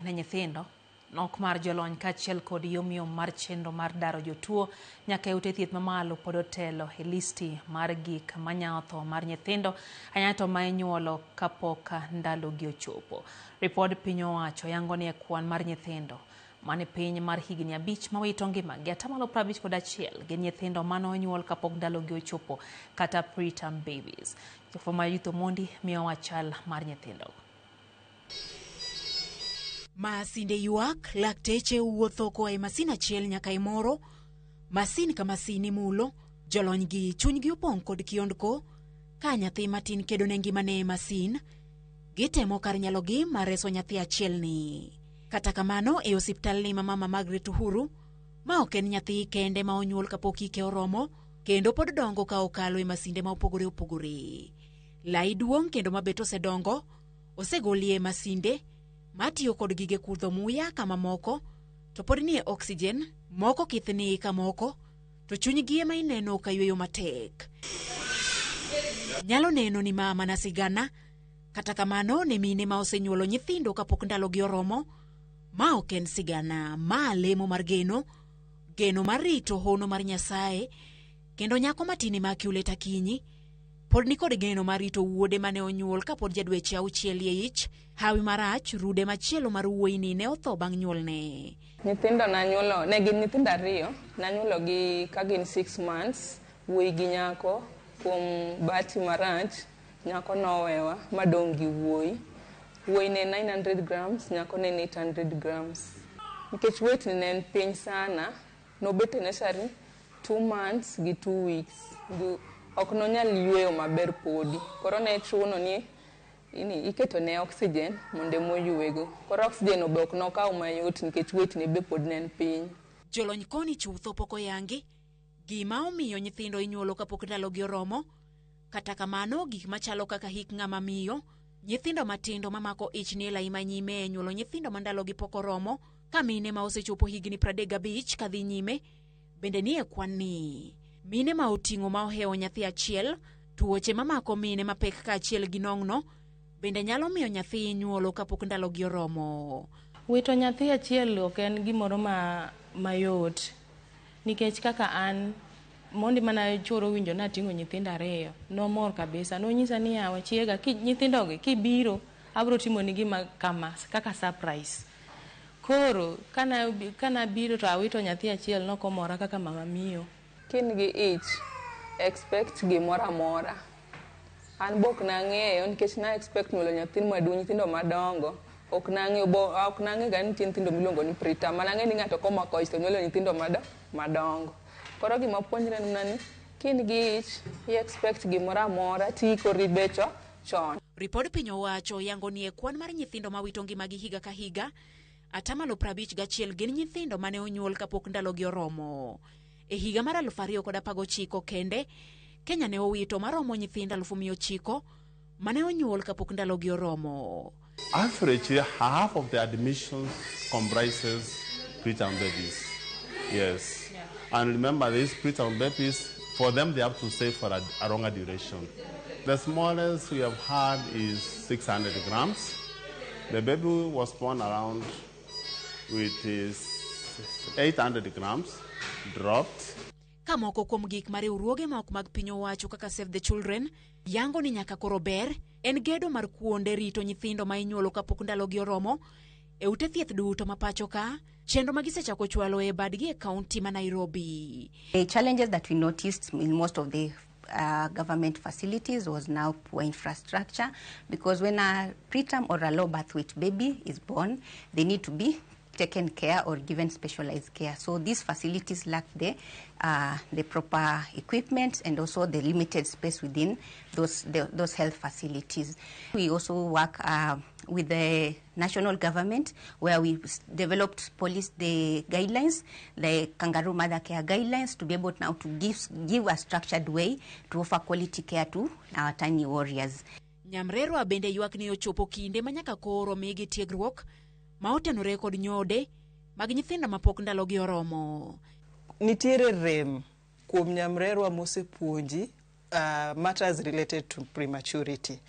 Ne nyithindo, nok mar jolony kaachiel kod yomyom mar chenro mar daro jotuo nyaka e ute thieth mamalo pod otelo e listi mar gik manyawo tho mar nyithindo ahinya to ma inyuolo kapok ndalogi ochopo. Ripod piny owacho yango ni e kwan mar nyithindo mane piny mar higni 5 mawito ngimagi 51% gin nyithindo mane onyuol kapok ndalogi ochopo kata preterm babies. Jofwambo ma Judith Omondi miyowa chal mar nyithindogo. Masinde ywak, lakteche wuotho koa e masin achiel nyaka e moro, masin ka masin imulo, jolony gi chunygi opong' kod kiondko, ka nyathi matin kedo ne ngimane e masin, gitemo kar nyalogi mar reso nyathi achiel ni. Kata kamano e osiptal ni ma mama Margaret Uhuru, ma ok en nyathi kende ma onyuol kapok hike oromo, kendo pod dongo ka okalo e masinde ma opogore opogore. Lai duong' kendo mabet osedongo, osegolie e masinde, matiyo kod gige kudho muya kama moko to pod nie oxygen, moko kithni ka moko to chunygi ema ineno ka yweyo matek. Nyalo neno ni ma mana sigana, kata kamano ne mine ma osenyuolo nyithindo kapok ndalogi oromo, ma ok en sigana, ma lemo mar geno, geno mar rito hono mar Nyasaye, kendo nyako matin Immaculate Akinyi pod nikod geno mar rito wuode mane onyuol kapod ja dweche 6 e ich. Hawi marach, rude machielo mar wuoyini ne otho bang' nyuolne. Nyithindo nanyuolo, ne gin nyithindo 2, nanyuolo gi ka gin 6 months, wuoyi gi nyako. Kuom bahati marach, nyako nowewa madong' gi wuoyi. Wuoyi ne 900 grams, nyako ne 800 grams. Nikech weight ne en piny sana, nobet e nursery 2 months gi 2 weeks. Ok nonyal yweyo maber podi. Koro ne chuno ni iketo ne oxygen mondo ema oywego. Koro oxygen be ok nokaw mayot nikech weight ne be pod ne en piny. Jolony koni chutho pok oyangi gima omiyo nyithindo inyuolo kapok ndalogi oromo. Kata kamano, gik machalo kaka hik ng'ama miyo, nyithindo matindo mamako ich ni e lai manyime e nyuolo nyithindo ma ndalogi pok oromo, ka mine ma osechopo higni 35 kadhi nyime, bende nie kwan ni. Mine ma oting'o ma ohewo nyathi achiel, tuoche mamako mine mapek kaachiel gi nong'no, bende nyalo miyo nyathi nyuolo kapok ndalogi oromo. Wito nyathi achiel ok en gimoro mayot, nikech kaka an mondi mana chuoro winjo nating'o nyithindo 2, nomor kabisa. Nonyisa ni yawa chiega, nyithindogi kibiro abiro timoni gima kama kaka surprise. Koro kana biro to awito nyathi achiel nokomora kaka mama miyo. Kin gi ich, expect gimoro amora. An be ok nang'eyo nikech na expect nyuolo nyathi maduong', nyithindo madongo. Ok nang'eyo, bo, ok nang'eyo ga ni nitie nyithindo miluongo ni preterm. Mana ang'eyo ni ng'ato komako ich to nyuolo nyithindo madongo. Koro gima puonjre en mana ni kin gi ich, i expect gimoro amora tiikori becho chon. Ripod piny owacho yango ni e kwan mar nyithindo mawito ngimagi higa ka higa, 51% gin nyithindo mane onyuol kapok ndalogi oromo. E higa mar 2019 kende, Kenya ne owito maromo nyithindo 900,000 mane onyuol kapok ndalogi oromo. Average, half of the admissions comprises preterm babies. Yes. And remember, these preterm babies, for them, they have to stay for a longer duration. The smallest we have had is 600 grams. The baby was born around with his 800 grams dropped. Ka moko kuom gik ma riwruoge ma ok mag piny owacho kaka Save the Children yango ni nyaka koro ber en gedo mar kuonde rito nyithindo ma inyuolo kapok ndalogi oromo e ute thieth duto ma pacho ka, chenro ma gisechako chwalo e badgi e kaunti ma Nairobi. The challenges that we noticed in most of the government facilities was now poor infrastructure, because when a preterm or a low birth weight baby is born, they need to be taken care or given specialized care. So these facilities lack the proper equipment and also the limited space within those health facilities. We also work with the national government, where we developed policy, the guidelines, the Kangaroo Mother Care guidelines, to be able now to give a structured way to offer quality care to our tiny warriors. Nyamrerwa bende ywak ni ochopo kinde ma nyaka koro migi tiegruok ma otenore kod nyode mag nyithindo mapok ndalogi oromo. Nitiere rem kuom nyamrerwa mosepuonji matters related to prematurity.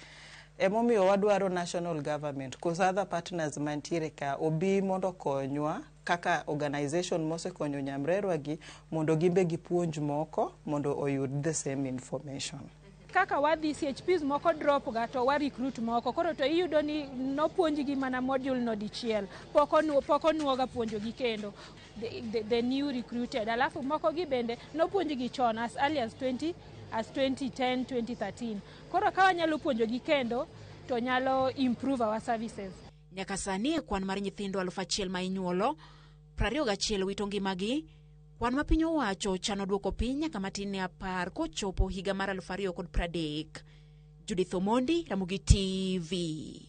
Emomiyo wadwaro national government koso other partners mantiere ka obi mondo okonywa kaka organization mosekonyo nyamrerwa gi mondo gimbe gipuonj moko mondo oyud the same information. Kaka wadhi, CHPs moko drop ga to wa recruit moko. Koro to iyudo ni nopuonjgi mana module no dichiel, pok onuoga puonjogi kendo the new recruited. Alafu moko gi bende nopuonjgi chon as early as 20 as 2010 2013. Koro ka wanyalo puonjogi kendo to nyalo improve our services. Nyaka sani e kwan mar nyithindo 1000 ma inyuolo, 21 wito ngimagi. Kwan ma piny owacho chano duoko piny nyaka matin ne 10 kochopo higa mar 2030. Judith Omondi, Ramogi TV.